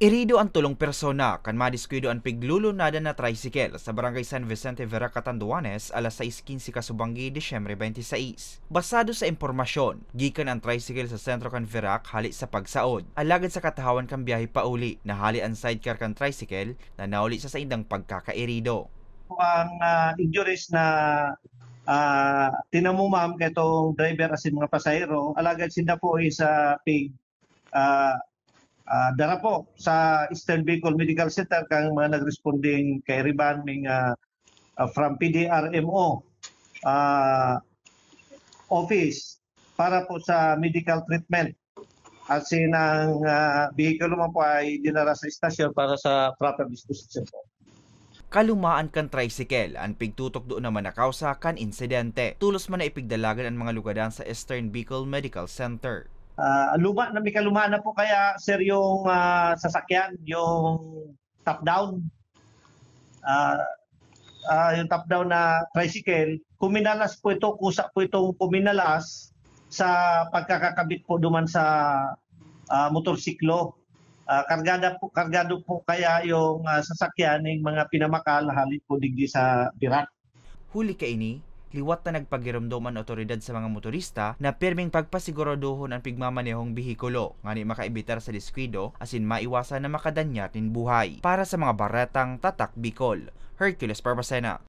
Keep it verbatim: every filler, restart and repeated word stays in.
Irido an tolong persona kan madiskuido an piglulunadan na tricycle sa Barangay San Vicente, Virac, Catanduanes, alas sais quince kasubanggi, Disyembre twenty-six. Basado sa impormasyon, gikan an tricycle sa sentro kan Virac hale sa pagsaod. Alagad sa katahawan kan biyahe pauli, nahale an sidecar kan tricycle na nauli sa saindang pagkakairido. Ang, ah, injuries na, ah, tinamo, ma'am, ketong driver asin mga pasahero, alagad sinda po is, ah, pig-, ah, ah, dara po sa Eastern Bicol Medical Center kan mga nagresponding kairiban ning, ah, ah, from P D R M O, ah, office para po sa medical treatment. Asin ang, ah, behikulo man po ay dinara sa istasyon para sa proper disposition po. Kalumaan kan tricycle an pigtutukdo naman na kausa kan insidente. Tolos man na ipigdalagan an mga lugadan sa Eastern Bicol Medical Center. Ah, luma na, may kalumaan na po kaya, sir, yung, ah, sasakyan, yung top down. Ah, ah, yung top down na tricycle, kuminalas po ito, kusa po itong kuminalas sa pagkakakabit po duman sa, ah, motorsiklo. Ah, kargada po, kargado po kaya yung, ah, sasakyan ng mga pinamakal hali po digdi sa Virac. Huli kaini, liwat na nagpagiromdom an awtoridad sa mga motorista na pirming pagpasiguradohon an pigmamanehong behikulo, ngani makaibitar sa diskuido asin maiwasan na makadanyar nin buhay. Para sa mga baretang Tatak Bicol, Hercules Barbacena,